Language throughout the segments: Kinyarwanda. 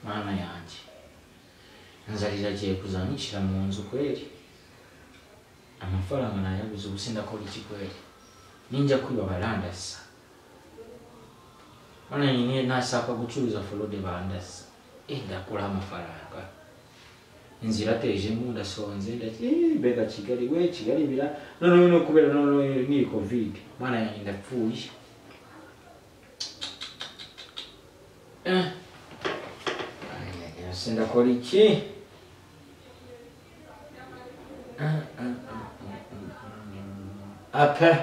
Mana yanjye inzara iragiye kuzanyicira mu nzu kweri. Amafaranga nayabuze ubu sindakora iki kweri. Ninjya kwiba barandasa. Mana nyine ntashaka gucuruza forode bandasa. Ndakura amafaranga. Inzira atejemo ndasonze ndati mbega Kigali we Kigali bira none kubera none ni covid. Mana yanjye ndapfuye. Sindakora iki? Ape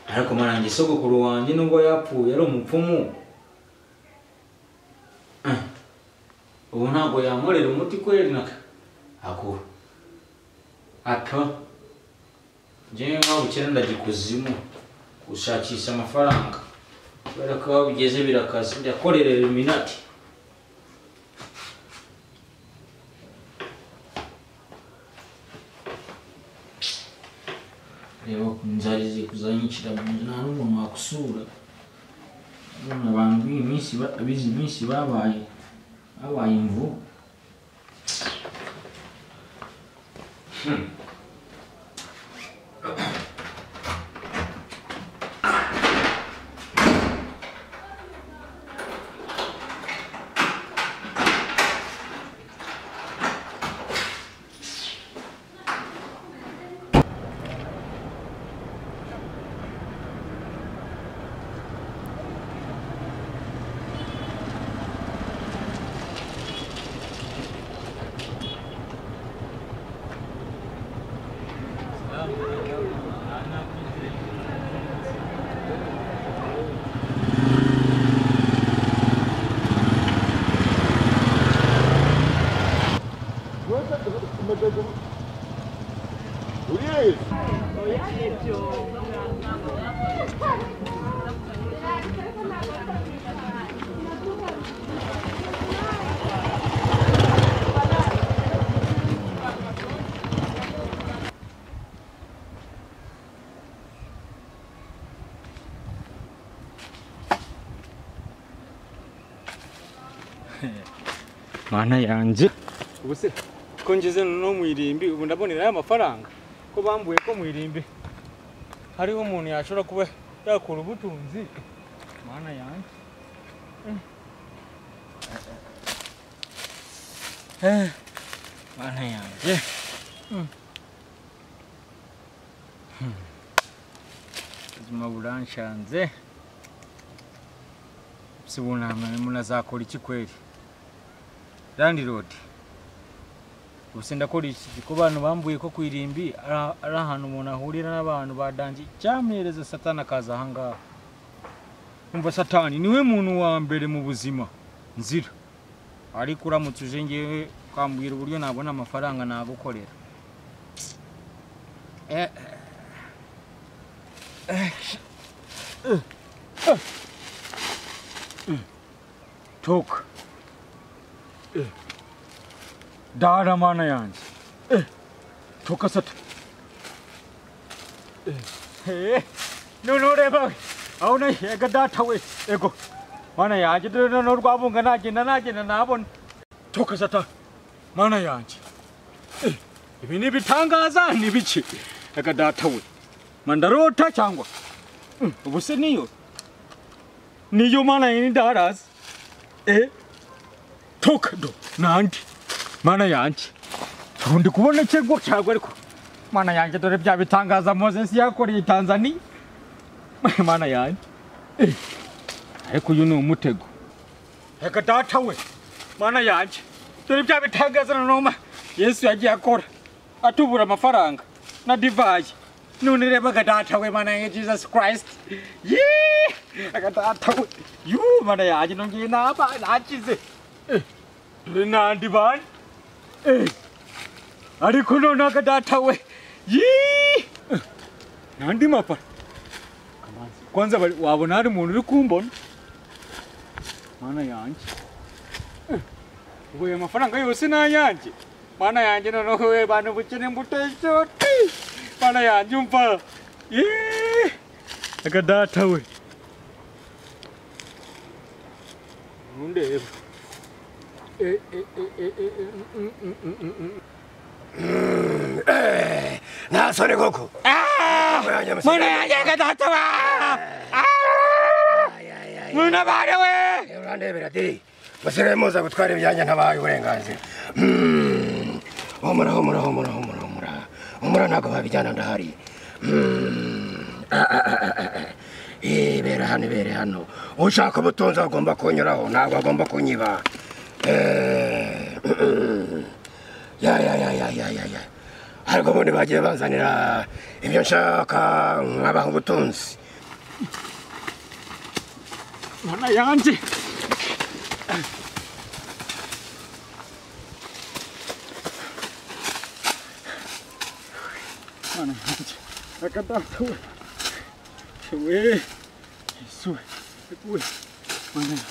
ariko mana sogokuru wanjye nubwo yapfuye ari umupfumu. Ubu ntabwo yankorera umuti kweri naka ako ato njyewe nkaho bukera ndajya ikuzimu gushakisha amafaranga kubera ko aho bigeze birakaze ndakorera Illuminati. Reba inzara izi kuzanyicira mu nzu nta n'umuntu wakusura. Abantu b'iyi minsi bizi minsi babaye imvu. Mana yanjye ubu se ko ngeze no mu irimbi ubu ndabonera aya mafaranga ko bambuye ko mu irimbi hariho umuntu yashobora kuba yakura ubutunzi. Mana yanjye Mana yanjye ubuzima buranshanze sibunama munazakora iki kweri landlord ubu ndakora iki ko bantu bambuye ko kwirimbi ari ahantu umuntu ahurira n'abantu badangi cyampereza satani akaza aha ngaha. Umva satani niwe muntu wa mbere mu buzima nzira ariko uramutse uje ngewe ukambwira uburyo nabona amafaranga nagukorera. Toka dara mana yanjye toka sata none ureba aho ega data we ego mana yanjye none rwabunga nagenda nabona toka sata mana yanjye ibi ni bitangaza ni biki ega data we mandarota cyangwa ubu se niyo mana yini ndarazi toka do nandi mana yanjye ndi kubona cyego cyagwa ariko mana yanjye dore bya bitangaza Moses yakoreye Tanzania. Mana yanjye ariko uyu ni umutego. Eka data we mana yanjye dore bya bitangaza noma Yesu yagiye akora atubura amafaranga na divayi none reba data we mana yanjye Jesus Christ eka data we yu mana yanjye nongeye naba nakize dore nandi bana ariko none aka data we nandi mapara kwanza wabona hari umuntu uri kumbona mana yanjye ubwo ayo mafaranga yose ni ayanjye mana yanjye noneho we bantu bukene mbuteshoti mana yanjye umva aka data we Ntundeba. Nta soni koko. Mana yanjye gatatu wa. Munabare we. Urandebera di. Musigaye muza gutwara ibyanjye ntabahaye uburenganzira. Humura humura humura humura humura. Humura ntabwo babijyana ndahari. Ibera hano ibere hano. Ushaka ubutunzi agomba kunyuraho ntabwo agomba kunyiba. Ya ya ya ya ya ya ya. Ariko ubundi bagiye banzanira ibyo nshaka nkabaha ubutunzi. Mana yanjye. Mana yanjye. Reka data we. We. Yesu we. Mana yanjye.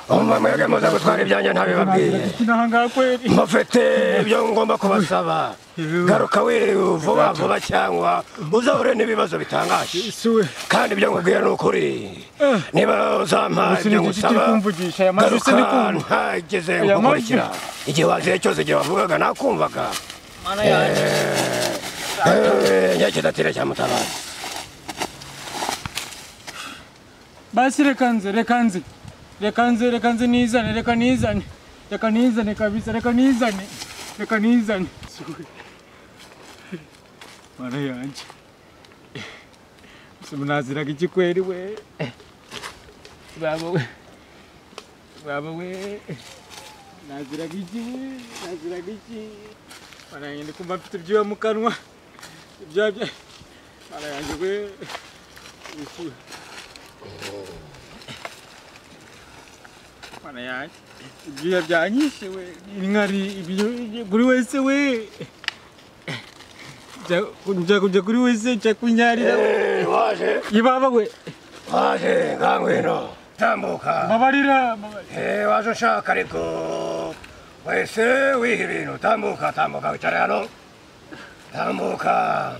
Umva mwebwe muza gutwara ibyanjye ntabibabwiye. Mufite ibyo ngomba kubasaba. Garuka wiriwe vuba vuba cyangwa uzahure n'ibibazo bitangaje. Kandi ibyo nkubwira ni ukuri. Niba uzampa ibyo ngusaba, garuka ntageze nkukurikira. Igihe waziye cyose igihe wavugaga nakumvaga. Nyakidatire cya Mutabazi. Basi reka nze, reka nze. Reka nze, reka nze nizane, reka nizane. Reka nizane kabisa, reka nizane. Reka nizane. Mana yanjye. Munaziraga iki kweri we? Baba we. Baba we. Naziraga iki we? Naziraga iki? Mana yanjye ndikumva mfite ibyuya mu kanwa. Ibyuya bya. Mana yanjye we. Mana yanjye ibyuya byanyishe we, inkari kuri wese we, njya kujya kuri wese njya kunyarira we. Waje ibaba we, waje ngwino tambuka. Mbabarira. Waje ushaka ariko wese wiha ibintu. Tambuka tambuka wicare hano. Tambuka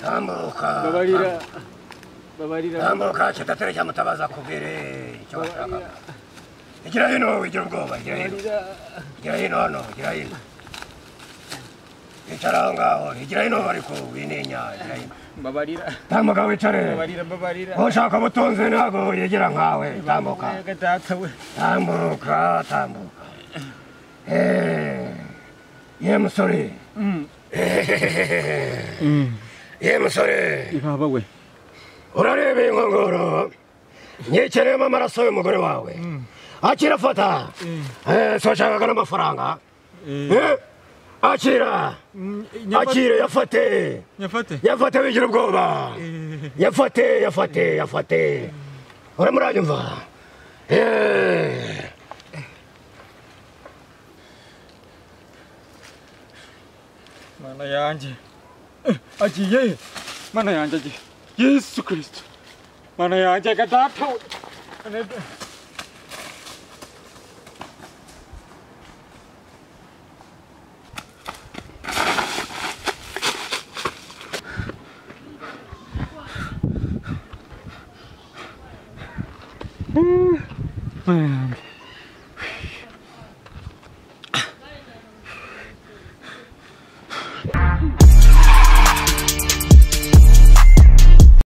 tambuka. Mbabarira. Mbabarira. Tambuka kidatire cya Mutabazi akubwire icyo washakaga. Igira hino wigira ubwoba, igira hino. Igira hino hano, igira hino. Icara aho ngaho, igira hino ariko wininya, igira hino. Mbabarira. Tambuka wicare. Mbabarira, mbabarira. Ushaka ubutunzi ntabwo yigira nkawe. Tambuka. Tambuka, tambuka. Ye musore. Ye musore. Ibaba we. Urareba inkongoro nyikereyemo amaraso y'umugore wawe. Akira fata. So washakaga n'amafaranga. Akira. Akira yafate. Yafate. Yafate wigira ubwoba. Yafate yafate yafate. Uramuranyumva. Mana yanjye. Agiye. Mana yanjye agiye. Yesu Kristo. Mana yanjye gatatu. Mana